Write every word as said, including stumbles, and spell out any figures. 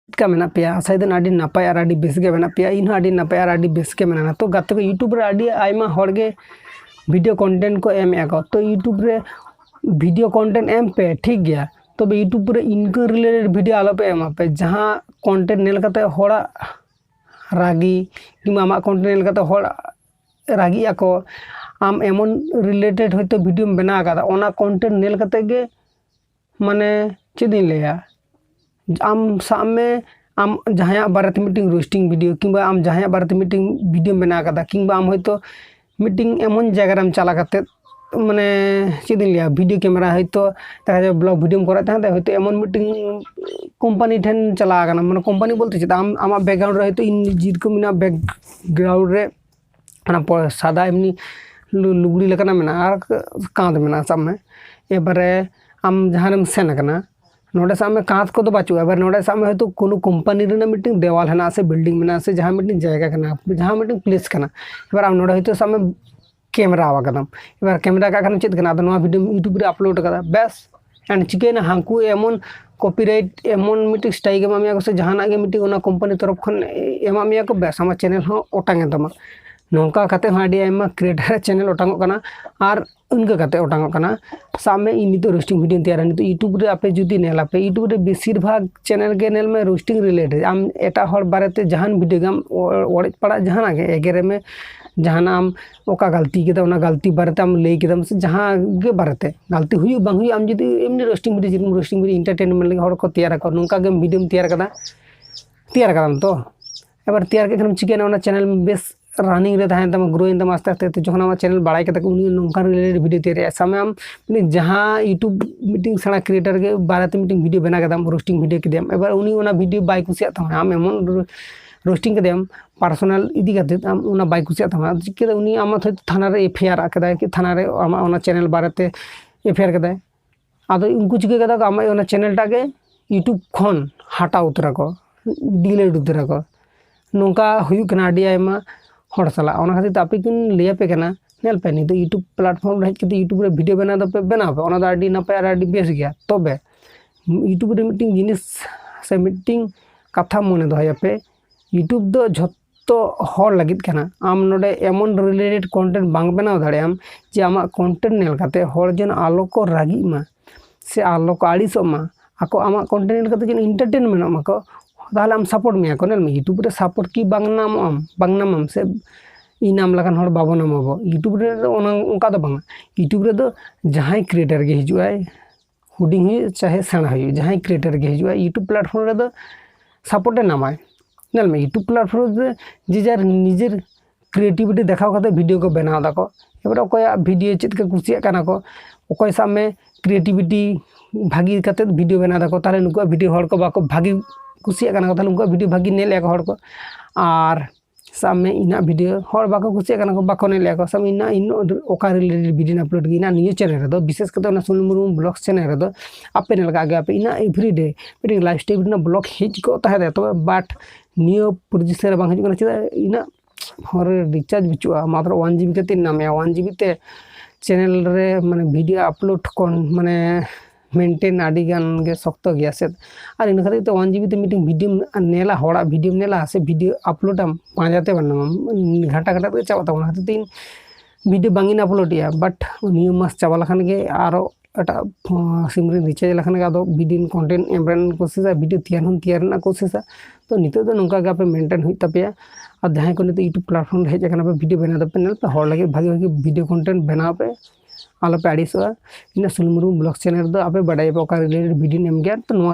ᱪᱮᱫ ᱞᱮᱠᱟ ᱢᱮᱱᱟᱜ ᱯᱮᱭᱟ? ᱟᱥᱟᱭᱮᱫᱟᱹᱧ ᱟᱹᱰᱤ ᱱᱟᱯᱟᱭ ᱟᱨ ᱟᱹᱰᱤ ᱵᱮᱥ ᱜᱮ ᱢᱮᱱᱟᱜ ᱯᱮᱭᱟ᱾ ᱤᱧ ᱦᱚᱸ ᱟᱹᱰᱤ ᱱᱟᱯᱟᱭ ᱟᱨ ᱟᱹᱰᱤ ᱵᱮᱥ ᱜᱮ ᱢᱮᱱᱟᱧᱟ᱾ ᱛᱚ ᱜᱟᱛᱮ ᱠᱚ, YouTube ᱨᱮ ᱟᱹᱰᱤ ᱟᱭᱢᱟ ᱦᱚᱲ ᱜᱮ video content ᱠᱚ ᱮᱢᱮᱫᱼᱟ ᱠᱚ᱾ ᱛᱚ YouTube ᱨᱮ video content ᱮᱢ ᱯᱮ, ᱴᱷᱤᱠ ᱜᱮᱭᱟ, ᱛᱚᱵᱮ YouTube ᱨᱮ income related video ᱟᱞᱚ ᱯᱮ ᱮᱢᱟ ᱯᱮ᱾ ᱡᱟᱦᱟᱸ content ᱧᱮᱞ ᱠᱟᱛᱮ ᱦᱚᱲᱟᱜ ᱨᱟᱹᱜᱤ ᱠᱤᱝᱵᱟ ᱟᱢᱟᱜ content ᱧᱮᱞ ᱠᱟᱛᱮ ᱦᱚᱲ ᱨᱟᱹᱜᱤᱜ ᱟᱠᱚ, ᱟᱢ ᱮᱢᱚᱱ related ᱦᱚᱭᱛᱳ videoᱢ ᱵᱮᱱᱟᱣ ᱟᱠᱟᱫᱟ, ᱚᱱᱟ content ᱧᱮᱞ ᱠᱟᱛᱮ ᱜᱮ, ᱢᱟᱱᱮ, ᱪᱮᱫ ᱤᱧ ᱞᱟᱹᱭᱟ, ᱟᱢ ᱥᱟᱵ ᱢᱮ, ᱟᱢ ᱡᱟᱦᱟᱸᱭᱟᱜ ᱵᱟᱨᱮᱛᱮ ᱢᱤᱫᱴᱤᱝ roasting video ᱠᱤᱝᱵᱟ ᱟᱢ ᱡᱟᱦᱟᱸᱭᱟᱜ ᱵᱟᱨᱮᱛᱮ ᱢᱤᱫᱴᱤᱝ videoᱢ ᱵᱮᱱᱟᱣ ᱠᱟᱫᱟ, ᱠᱤᱝᱵᱟ ᱟᱢ ᱦᱚᱭᱛᱳ ᱢᱤᱫᱴᱤᱝ ᱮᱢᱚᱱ ᱡᱟᱭᱜᱟ ᱨᱮᱢ ᱪᱟᱞᱟᱣ ᱠᱟᱛᱮᱫ, ᱢᱟᱱᱮ, ᱪᱮᱫ ᱤᱧ ᱞᱟᱹᱭᱟ, video camera ᱦᱚᱭᱛᱳ ᱫᱮᱠᱷᱟ ᱡᱟᱭ vlog videoᱢ ᱠᱚᱨᱟᱣ ᱛᱟᱦᱮᱸᱫ, ᱦᱚᱭᱛᱳ ᱮᱢᱚᱱ ᱢᱤᱫᱴᱤᱝ company ᱴᱷᱮᱱ ᱪᱟᱞᱟᱣ ᱟᱠᱟᱱᱟ, ᱢᱟᱱᱮ company ᱵᱚᱞᱛᱮ ᱪᱮᱫ, ᱟᱢ ᱟᱢᱟᱜ background ᱨᱮ ᱦᱚᱭᱛᱳ ᱤᱧ ᱡᱮᱨᱚᱠᱚᱢ ᱢᱮᱱᱟᱜᱼᱟ, background ᱨᱮ ᱚᱱᱟ ᱯᱚ-, ᱥᱟᱫᱟ ᱮᱢᱱᱤ ᱞᱩ-, ᱞᱩᱜᱽᱲᱤ ᱞᱮᱠᱟᱱᱟᱜ ᱢᱮᱱᱟᱜᱼᱟ ᱟᱨ ᱠᱟᱸᱛ ᱢᱮᱱᱟᱜᱼᱟ ᱥᱟᱵ ᱢᱮ᱾ ᱮᱵᱟᱨᱮ ᱟᱢ ᱡᱟᱦᱟᱸ ᱨᱮᱢ ᱥᱮᱱ ᱟᱠᱟᱱᱟ, ᱱᱚᱰᱮ ᱥᱟᱵ ᱢᱮ ᱠᱟᱸᱛ ᱠᱚᱫᱚ ᱵᱟᱹᱪᱩᱜᱼᱟ, ᱮᱵᱟᱨ ᱱᱚᱰᱮ ᱥᱟᱵ ᱢᱮ ᱦᱚᱭᱛᱳ ᱠᱳᱱᱳ company ᱨᱮᱱᱟᱜ ᱢᱤᱫᱴᱤᱝ ᱫᱮᱣᱟᱞ ᱦᱮᱱᱟᱜᱼᱟ ᱥᱮ building ᱢᱮᱱᱟᱜᱼᱟ ᱥᱮ ᱡᱟᱦᱟᱸ ᱢᱤᱫᱴᱤᱝ ᱡᱟᱭᱜᱟ ᱠᱟᱱᱟ, ᱡᱟᱦᱟᱸ ᱢᱤᱫᱴᱤᱝ place ᱠᱟᱱᱟ, ᱮᱵᱟᱨ ᱟᱢ ᱱᱚᱰᱮ ᱦᱚᱭᱛᱳ ᱥᱟᱵ ᱢᱮ camera ᱟᱠᱟᱫᱟᱢ, ᱮᱵᱟᱨ camera ᱠᱟᱜ ᱠᱷᱟᱱ ᱪᱮᱫ ᱠᱟᱱᱟ, ᱟᱫᱚ ᱱᱚᱣᱟ videoᱢ YouTubeᱨᱮ upload ᱠᱟᱫᱟ, ᱵᱮᱥ᱾ And ᱪᱤᱠᱟᱹᱭᱮᱱᱟ, ᱦᱟᱱᱠᱩ ᱮᱢᱚᱱ copyright, ᱮᱢᱚᱱ ᱢᱤᱫᱴᱤᱝ strike ᱮᱢᱟᱜ ᱢᱮᱭᱟ ᱠᱚ ᱥᱮ ᱡᱟᱦᱟᱱᱟᱜ ᱜᱮ ᱢᱤᱫᱴᱤᱝ ᱚᱱᱟ company ᱛᱚᱨᱚᱯ ᱠᱷᱚᱱ ᱮᱢᱟᱜ ᱢᱮᱭᱟ ᱠᱚ, ᱵᱮᱥ, ᱟᱢᱟᱜ channel ᱦᱚᱸ ᱚᱴᱟᱝ ᱮᱱ ᱛᱟᱢᱟ᱾ ᱱᱚᱝᱠᱟ ᱠᱟᱛᱮ ᱦᱚᱸ ᱟᱹᱰᱤ ᱟᱭᱢᱟ creatorᱟᱜ channel ᱚᱴᱟᱝᱚᱜ ᱠᱟᱱᱟ᱾ ᱟᱨ ᱤᱱᱠᱟᱹ ᱠᱟᱛᱮ ᱚᱴᱟᱝᱚᱜ ᱠᱟᱱᱟ᱾ ᱥᱟᱵ ᱢᱮ, ᱤᱧ ᱱᱤᱛᱚᱜ roasting videoᱧ ᱛᱮᱭᱟᱨᱟ, ᱱᱤᱛᱚᱜ YouTube ᱨᱮ ᱟᱯᱮ ᱡᱩᱫᱤ ᱧᱮᱞᱟᱯᱮ, YouTube ᱨᱮ ᱵᱮᱥᱤᱨ ᱵᱷᱟᱜᱽ channel ᱜᱮ ᱧᱮᱞ ᱢᱮ roasting related᱾ ᱟᱢ ᱮᱴᱟᱜ ᱦᱚᱲ ᱵᱟᱨᱮᱛᱮ ᱡᱟᱦᱟᱱ video ᱜᱮ ᱟᱢ ᱚ-, ᱚᱲᱮᱡ ᱯᱟᱲᱟᱜ ᱡᱟᱦᱟᱱᱟᱜ ᱜᱮ ᱮᱜᱮᱨᱮ ᱢᱮ, ᱡᱟᱦᱟᱱᱟᱜ ᱟᱢ ᱚᱠᱟ ᱜᱟᱹᱞᱛᱤ ᱠᱮᱫᱟ ᱚᱱᱟ ᱜᱟᱹᱞᱛᱤ ᱵᱟᱨᱮᱛᱮ ᱟᱢ ᱞᱟᱹᱭ ᱠᱮᱫᱟᱢ ᱥᱮ ᱡᱟᱦᱟᱸ ᱜᱮ ᱵᱟᱨᱮᱛᱮ, ᱜᱟᱹᱞᱛᱤ ᱦᱩᱭᱩᱜ ᱵᱟᱝ ᱦᱩᱭᱩᱜ, ᱟᱢ ᱡᱩᱫᱤ ᱮᱢᱱᱤ roasting video, ᱡᱮᱨᱚᱠᱚᱢ roasting video entertainment ᱞᱟᱹᱜᱤᱫ ᱦᱚᱲ ᱠᱚ ᱛᱮᱭᱟᱨ ᱟᱠᱚ, ᱱᱚᱝᱠᱟ ᱜᱮ videoᱢ ᱛᱮᱭᱟᱨ ᱠᱟᱫᱟ, ᱛᱮᱭᱟᱨ ᱠᱟᱫᱟᱢ ᱛᱚ, ᱮᱵᱟᱨ ᱛᱮᱭᱟᱨ ᱠᱮᱫ ᱠᱷᱟᱱᱮᱢ ᱪᱤᱠᱟᱹᱭᱮᱱᱟ, ᱚᱱᱟ channel ᱵᱮᱥ running ᱨᱮ ᱛᱟᱦᱮᱱ ᱛᱟᱢᱟ, grow ᱮᱱ ᱛᱟᱢᱟ ᱟᱥᱛᱮ ᱟᱥᱛᱮ ᱛᱮ᱾ ᱡᱚᱠᱷᱚᱱ ᱟᱢᱟᱜ channel ᱵᱟᱲᱟᱭ ᱠᱮᱫᱟ ᱠᱚ, ᱩᱱᱤ ᱱᱚᱝᱠᱟᱱ related video ᱛᱮᱭᱟᱨᱮᱜᱼᱟ, ᱥᱟᱵ ᱢᱮ ᱟᱢ ᱢᱤᱫᱴᱤᱝ ᱡᱟᱦᱟᱸ YouTube ᱢᱤᱫᱴᱤᱝ ᱥᱮᱬᱟ creator ᱜᱮ ᱵᱟᱨᱮᱛᱮ ᱢᱤᱫᱴᱤᱝ video ᱵᱮᱱᱟᱣ ᱠᱮᱫᱟᱢ, roasting video ᱠᱮᱫᱮᱭᱟᱢ, ᱮᱵᱟᱨ ᱩᱱᱤ ᱚᱱᱟ video ᱵᱟᱭ ᱠᱩᱥᱤᱭᱟᱜ ᱛᱟᱢᱟ, ᱟᱢ ᱮᱢᱚᱱ ᱨᱳ-, roasting ᱠᱮᱫᱮᱭᱟᱢ personal ᱤᱫᱤ ᱠᱟᱛᱮᱫ, ᱟᱢ ᱚᱱᱟ ᱵᱟᱭ ᱠᱩᱥᱤᱭᱟᱜ ᱛᱟᱢᱟ, ᱟᱫᱚ ᱪᱤᱠᱟᱹ ᱠᱮᱫᱟ ᱩᱱᱤ ᱟᱢᱟᱜ ᱦᱚᱭᱛᱳ ᱛᱷᱟᱱᱟ ᱨᱮ FIR ᱟᱜ ᱠᱮᱫᱟᱭ, ᱠᱤ ᱛᱷᱟᱱᱟ ᱨᱮ ᱟᱢᱟᱜ ᱚᱱᱟ channel ᱵᱟᱨᱮᱛᱮ FIR ᱠᱮᱫᱟᱭ᱾ ᱟᱫᱚ ᱩᱱᱠᱩ ᱪᱤᱠᱟᱹ ᱠᱮᱫᱟ ᱠᱚ, ᱟᱢᱟᱜ ᱚᱱᱟ channel ᱴᱟᱜ ᱜᱮ YouTube ᱠᱷᱚᱱ ᱦᱟᱴᱟᱣ ᱩᱛᱟᱹᱨᱟ ᱠᱚ, delete ᱩᱛᱟᱹᱨᱟ ᱠᱚ᱾ ᱱᱚᱝᱠᱟ ᱦᱩᱭᱩᱜ ᱠᱟᱱᱟ ᱟᱹᱰᱤ ᱟᱭᱢᱟ ᱦᱚᱲ ᱥᱟᱞᱟᱜ᱾ ᱚᱱᱟ ᱠᱷᱟᱹᱛᱤᱨ ᱛᱮ ᱟᱯᱮ ᱠᱤᱱ ᱞᱟᱹᱭ ᱟᱯᱮ ᱠᱟᱱᱟ, ᱧᱮᱞ ᱯᱮ, ᱱᱤᱛᱚᱜ YouTube platform ᱨᱮ ᱦᱮᱡ ᱠᱟᱛᱮ YouTube ᱨᱮ video ᱵᱮᱱᱟᱣ ᱫᱚᱯᱮ ᱵᱮᱱᱟᱣ ᱯᱮ, ᱚᱱᱟ ᱫᱚ ᱟᱹᱰᱤ ᱱᱟᱯᱟᱭ ᱟᱨ ᱟᱹᱰᱤ ᱵᱮᱥ ᱜᱮᱭᱟ᱾ ᱛᱚᱵᱮ YouTube ᱨᱮ ᱢᱤᱫᱴᱤᱝ ᱡᱤᱱᱤᱥ ᱥᱮ ᱢᱤᱫᱴᱤᱝ ᱠᱟᱛᱷᱟ ᱢᱚᱱᱮ ᱫᱚᱦᱚᱭᱟᱯᱮ, YouTube ᱫᱚ ᱡᱷᱚᱛᱚ ᱦᱚᱲ ᱞᱟᱹᱜᱤᱫ ᱠᱟᱱᱟ᱾ ᱟᱢ ᱱᱚᱰᱮ ᱮᱢᱚᱱ related content ᱵᱟᱝ ᱵᱮᱱᱟᱣ ᱫᱟᱲᱮᱭᱟᱜ ᱟᱢ ᱡᱮ ᱟᱢᱟᱜ content ᱧᱮᱞ ᱠᱟᱛᱮ ᱦᱚᱲ ᱡᱮᱱᱚ ᱟᱞᱚ ᱠᱚ ᱨᱟᱹᱜᱤᱜ ᱢᱟ ᱥᱮ ᱟᱞᱚ ᱠᱚ ᱟᱹᱲᱤᱥᱚᱜ ᱢᱟ, ᱟᱠᱚ ᱟᱢᱟᱜ content ᱧᱮᱞ ᱠᱟᱛᱮ ᱡᱮᱱᱚ entertainment ᱚᱜ ᱢᱟᱠᱚ, ᱛᱟᱦᱚᱞᱮ ᱟᱢ support ᱢᱮᱭᱟ ᱠᱚ᱾ ᱧᱮᱞ ᱢᱮ, YouTube ᱨᱮ support ᱠᱤ ᱵᱟᱝ ᱧᱟᱢᱚᱜ ᱟᱢ, ᱵᱟᱝ ᱧᱟᱢᱟᱢ ᱥᱮ ᱤᱧ ᱟᱢ ᱞᱮᱠᱟᱱ ᱦᱚᱲ ᱵᱟᱵᱚᱱ ᱧᱟᱢ ᱟᱵᱚ᱾ YouTube ᱨᱮᱫᱚ ᱚᱱᱟ, ᱚᱱᱠᱟ ᱫᱚ ᱵᱟᱝᱟ᱾ YouTube ᱨᱮᱫᱚ ᱡᱟᱦᱟᱸᱭ creator ᱜᱮ ᱦᱤᱡᱩᱜ ᱟᱭ, ᱦᱩᱰᱤᱧ ᱦᱩᱭᱩᱜ ᱪᱟᱦᱮ ᱥᱮᱬᱟ ᱦᱩᱭᱩᱜ, ᱡᱟᱦᱟᱸᱭ creator ᱜᱮ ᱦᱤᱡᱩᱜ ᱟᱭ, YouTube platform ᱨᱮᱫᱚ support ᱮ ᱧᱟᱢᱟᱭ᱾ ᱧᱮᱞ ᱢᱮ, YouTube platform ᱨᱮ ᱡᱮ ᱡᱟᱨ ᱱᱤᱡᱮᱨ creativity ᱫᱮᱠᱷᱟᱣ ᱠᱟᱛᱮ video ᱠᱚ ᱵᱮᱱᱟᱣ ᱫᱟᱠᱚ᱾ ᱮᱵᱟᱨᱮ ᱚᱠᱚᱭᱟᱜ video ᱪᱮᱫ ᱠᱚ ᱠᱩᱥᱤᱭᱟᱜ ᱠᱟᱱᱟ ᱠᱚ, ᱚᱠᱚᱭ ᱥᱟᱵ ᱢᱮ creativity ᱵᱷᱟᱹᱜᱤ ᱠᱟᱛᱮ video ᱵᱮᱱᱟᱣ ᱫᱟᱠᱚ, ᱛᱟᱦᱚᱞᱮ ᱱᱩᱠᱩᱣᱟᱜ video ᱦᱚᱲ ᱠᱚ ᱵᱟᱠᱚ ᱵᱷᱟᱹᱜᱤ ᱠᱩᱥᱤᱭᱟᱜ ᱠᱟᱱᱟ ᱠᱚ, ᱛᱟᱦᱚᱞᱮ ᱩᱱᱠᱩᱣᱟᱜ video ᱵᱷᱟᱹᱜᱤ ᱧᱮᱞᱮᱫᱼᱟ ᱠᱚ ᱦᱚᱲ ᱠᱚ᱾ ᱟᱨ ᱥᱟᱵ ᱢᱮ ᱤᱧᱟᱹᱜ video ᱦᱚᱲ ᱵᱟᱠᱚ ᱠᱩᱥᱤᱭᱟᱜ ᱠᱟᱱᱟ ᱠᱚ, ᱵᱟᱠᱚ ᱧᱮᱞᱮᱫᱼᱟ ᱠᱚ᱾ ᱥᱟᱵ ᱢᱮ ᱤᱧᱟᱹᱜ, ᱤᱧ ᱚᱠᱟ related video ᱧ upload ᱜᱮ ᱤᱧᱟᱹᱜ ᱱᱤᱭᱟᱹ channel ᱨᱮᱫᱚ, ᱵᱤᱥᱮᱥ ᱠᱟᱛᱮ ᱚᱱᱟ ᱥᱩᱱᱤᱞ ᱢᱩᱨᱢᱩ vlogs channel ᱨᱮᱫᱚ ᱟᱯᱮ ᱧᱮᱞ ᱠᱟᱜ ᱜᱮᱭᱟ ᱯᱮ, ᱤᱧᱟᱹᱜ everyday ᱢᱤᱫᱴᱮᱱ lifestyle ᱨᱮᱱᱟᱜ vlog ᱦᱮᱡ ᱠᱚᱜ ᱛᱟᱦᱮᱸ ᱫᱟᱲᱮᱭᱟᱜᱼᱟ, ᱛᱚᱵᱮ but ᱱᱤᱭᱟᱹ position ᱨᱮ ᱵᱟᱝ ᱦᱤᱡᱩᱜ ᱠᱟᱱᱟ᱾ ᱪᱮᱫᱟᱜ? ᱤᱧᱟᱹᱜ phone ᱨᱮ recharge ᱵᱟᱹᱪᱩᱜᱼᱟ, ᱢᱟᱛᱨᱚ one GB ᱠᱟᱛᱮᱧ ᱧᱟᱢᱮᱜᱼᱟ᱾ One GB ᱛᱮ channel ᱨᱮ ᱢᱟᱱᱮ video upload ᱠᱚᱱ ᱢᱟᱱᱮ maintain ᱟᱹᱰᱤ ᱜᱟᱱ ᱜᱮ ᱥᱚᱠᱛᱚ ᱜᱮᱭᱟ ᱥᱮ᱾ ᱟᱨ ᱤᱱᱟᱹ ᱠᱷᱟᱹᱛᱤᱨ ᱛᱮ one GB ᱛᱮ ᱢᱤᱫᱴᱮᱱ videoᱢ ᱧᱮᱞᱟ, ᱦᱚᱲᱟᱜ videoᱢ ᱧᱮᱞᱟ ᱥᱮ video uploadᱟᱢ, ᱯᱟᱸᱡᱟ ᱛᱮ ᱵᱟᱝ ᱧᱟᱢᱟᱢ, ᱜᱷᱟᱱᱴᱟ ᱜᱷᱟᱱᱴᱟ ᱛᱮ ᱪᱟᱵᱟᱜ ᱛᱟᱵᱚᱱᱟ᱾ ᱚᱱᱟ ᱠᱷᱟᱹᱛᱤᱨ ᱛᱮ ᱤᱧ video ᱵᱟᱝ ᱤᱧ uploadᱮᱜᱼᱟ, but ᱱᱤᱭᱟᱹ ᱢᱟᱥ ᱪᱟᱵᱟ ᱞᱮᱠᱷᱟᱱ ᱜᱮ ᱟᱨᱚ ᱮᱴᱟᱜ ᱯᱷᱳ-, SIM ᱨᱮᱧ recharge ᱞᱮᱠᱷᱟᱱ ᱜᱮ ᱟᱫᱚ videoᱧ content ᱮᱢ ᱨᱮᱱᱟᱜ ᱠᱳᱥᱤᱥᱟ, video ᱛᱮᱭᱟᱨ ᱦᱚᱸᱧ ᱛᱮᱭᱟᱨ ᱨᱮᱱᱟᱜ ᱠᱳᱥᱤᱥᱟ᱾ ᱛᱚ ᱱᱤᱛᱚᱜ ᱫᱚ ᱱᱚᱝᱠᱟ ᱜᱮ ᱟᱯᱮ maintain ᱦᱩᱭᱩᱜ ᱛᱟᱯᱮᱭᱟ᱾ ᱟᱨ ᱡᱟᱦᱟᱸᱭ ᱠᱚ ᱱᱤᱛᱚᱜ YouTube platform ᱨᱮ ᱦᱮᱡ ᱟᱠᱟᱱᱟ ᱯᱮ, video ᱵᱮᱱᱟᱣ ᱫᱚᱯᱮ, ᱧᱮᱞ ᱯᱮ, ᱦᱚᱲ ᱞᱟᱹᱜᱤᱫ ᱵᱷᱟᱜᱤ ᱵᱷᱟᱜᱤ video content ᱵᱮᱱᱟᱣ ᱯᱮ, ᱟᱞᱚᱯᱮ ᱟᱹᱲᱤᱥᱚᱜᱼᱟ᱾ ᱤᱧᱟᱹᱜ ᱥᱩᱱᱤᱞ ᱢᱩᱨᱢᱩ vlogs channel ᱨᱮᱫᱚ ᱟᱯᱮ ᱵᱟᱰᱟᱭᱟᱯᱮ ᱚᱠᱟ related videoᱧ ᱮᱢ ᱜᱮᱭᱟ᱾ ᱛᱚ ᱱᱚᱣᱟ